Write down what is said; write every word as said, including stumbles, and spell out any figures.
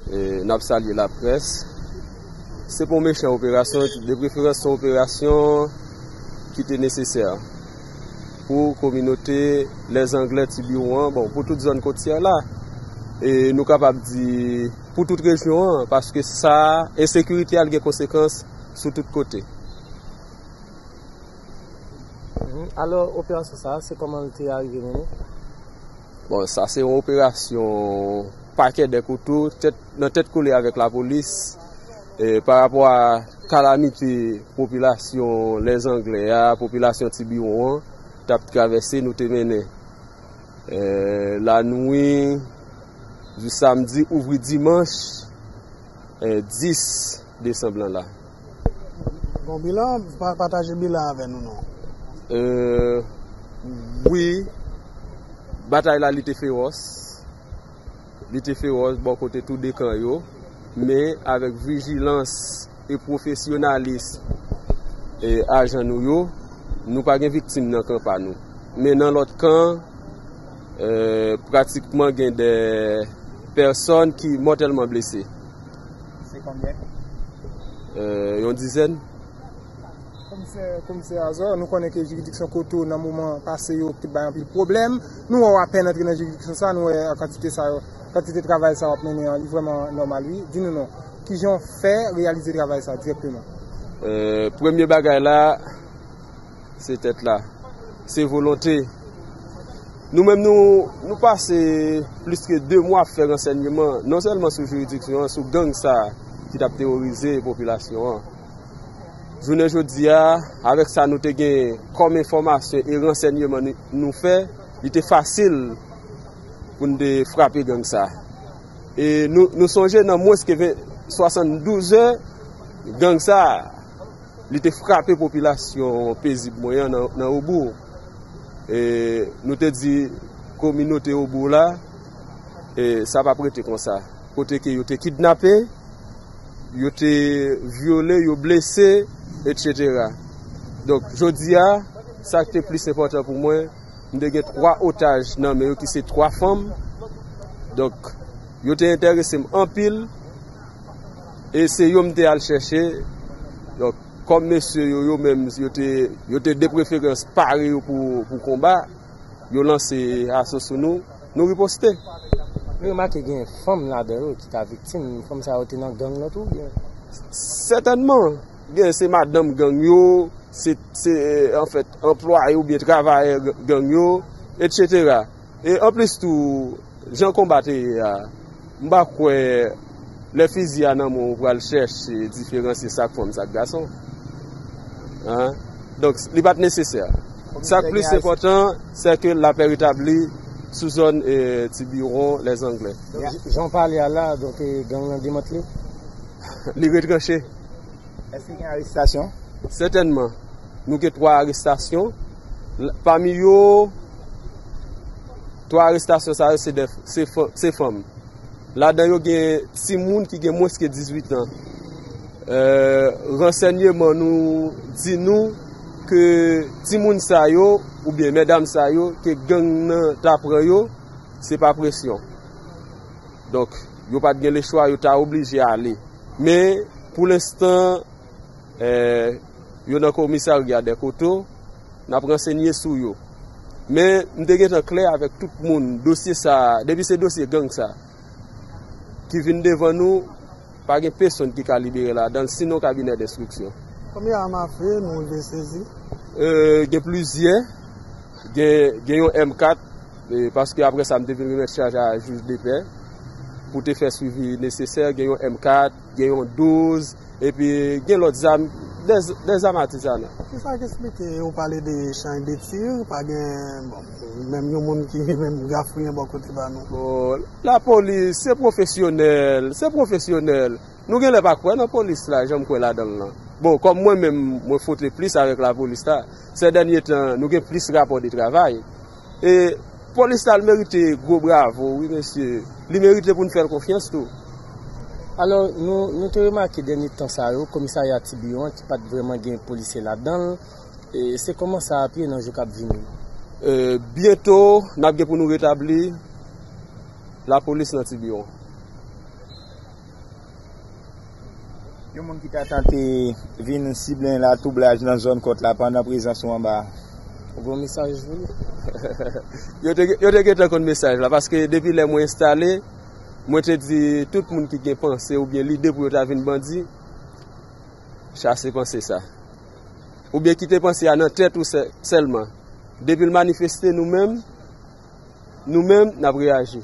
E, n ap salye laprès. Se pa yon mechan operasyon, de preferans se yon operasyon ki te nesesè pou kominote Lèzanglè, Tibiwon an, bon, pou tout zòn kotyè la. E nou kapab di pou tout rejyon an, paske sa, ensekirite a, l gen konsekans sou tout kote. Mhm. Alò, operasyon sa a, se kòman l te arive mennen? Bon, sa se yon operasyon pakè dè kouto, tèt, nan tèt kole avèk lapolis, e, pa rapò a kalamite popilasyon Lèzanglè a, popilasyon Tibiwon an, t ap travèse, nou te mennen. E, lanwi, di samdi, ouvri dimanch, e, dis desanm lan la. Gon bilan, pa-, pataje bilan avè nou non. E, wi, batay la li te fewòs. Li te fewòs bò kote tou de kan yo, men avèk vijilans e pwofesyonalis e ajan nou yo, nou pa gen viktim nan kan pa nou. Men nan lòt kan, e, pratikman gen de pèsòn ki mòtèlman blese. Se konbyen? E, yon dizèn. Komisè, Komisè Azor, nou konnen ke jiridiksyon Koto nan moman pase yo te bay anpil pwoblèm. Nou wè w apèn antre nan jiridiksyon sa, nou wè kantite sa yo, kantite travay sa w ap mennen an, li vrèman nòmal wi. Di nou non, kijan w fè reyalize travay sa dirèkteman? E, premye bagay la, se tèt la, se volonte. Nou menm, nou, nou pase plis ke de mwa ap fè ransèyman, non sèlman sou jiridiksyon an, sou gang sa ki t ap teworize popilasyon an. Jounen jodi a, avèk sa nou te gen kòm enfòmasyon e ransèyman nou, nou fè, li te fasil pou n te frape gang sa. E nou, nou sonje nan mwens ke ven, swasanndouz è, gang sa, li te frape popilasyon pezib mwen an nan, nan Obou. E nou te di kominote Obou la, e sa p ap rete konsa. Kote ke yo te kidnape, yo te vyole, yo blese, etsetera. Donk, jodi a, sa ki te plis enpòtan pou mwen, m te gen twa otaj nan men yo ki se twa fanm. Donk, yo te enterese m anpil, e se yo m te al chèche. Donk, kòm mesye yo, yo menm, yo te, yo te de preferans pare yo pou, pou konba, yo lanse aso sou nou, nou riposte. Nou remake gen fanm ladan yo ki ta viktim, fanm sa yo te nan gang nan tou, oubyen? Sètènman, gen se madanm gang yo, se, se, anfèt, anplwaye oubyen travayè g-, gang yo, etsetera. E anplis tou, jan konba te ye a, m pa kwè lè fizi a nan men w, ou pral chèche diferansye sa k fanm, sa k gason. Hein? Donk, li pa t nesesè. Sa k plis enpòtan, se ke lapè retabli sou zòn, eh, Tibiwon, Lèzanglè. Donk, jan w pale a la, donk, eh, gang nan demantle? Li retranche. Èske gen arestasyon? Sètènman. Nou gen twa arestasyon. L-, pami yo, twa arestasyon sa yo, se de, se fa-, se fanm. Ladan yo gen timoun ki gen mwens ke dizuit an. Eh, ransèyman nou di nou ke timoun sa yo, oubyen medam sa yo, ke gang nan ta pran yo, se pa presyon. Donk, yo pa t gen lechwa, yo ta oblije ale. Men, pou lenstan, eh, yo nan komisarya Dèkoto, n ap ransenye sou yo. Men, m te gentan klè avèk tout moun, dosye sa, depi se dosye gang sa, ki vin devan nou, pa gen pesonn ki ka libere ladan l, sinon kabinè denstriksyon. Konbyen zam afe nou rive sezi? Eh, gen plizyè. Gen, gen yon M kat, eh, paske apre sa, m te vin remèt chaj a jij de pè pou te fè swivi nesesè. Gen yon M kat, gen yon douz, epi gen lòt zam, de, de zam atizana. Kisa k esplike ou pale de echanj de tir, pa gen, bon, menm yon moun ki menm gafouyen bò kote ba nou? Bon, lapolis, se pwofesyonèl, se pwofesyonèl. Nou genlè pa kwè nan polis la, jan m kwè ladan l lan. Bon, kòm mwen menm, mwen fwote plis avèk lapolis la, sè dènye tan, nou gen plis rapò de travay. E polis la, l merite gwo bravo, wi, mesye. Li merite pou n fè l konfyans tou. Alò, nou, nou te remake dènye tan sa yo, komisarya Tibiwon an, ki pa t vrèman gen polisye ladan l. E se kòman sa ap ye nan jou k ap vini? E, byento, n ap gen pou nou retabli lapolis nan Tibiwon. Yon moun ki ta tante vin siblen la toublaj nan zòn kòt la pandan prezans ou anba a. Ou gen mesaj pou li? Yo te yo te gentan konn mesaj la paske depi lè mwen enstale, mwen te di tout moun ki gen panse oubyen lide pou yo ta vin bandi, chase panse sa. Oubyen kite panse a nan tèt ou sèlman. Depi l manifeste nou menm, nou menm n ap reyaji.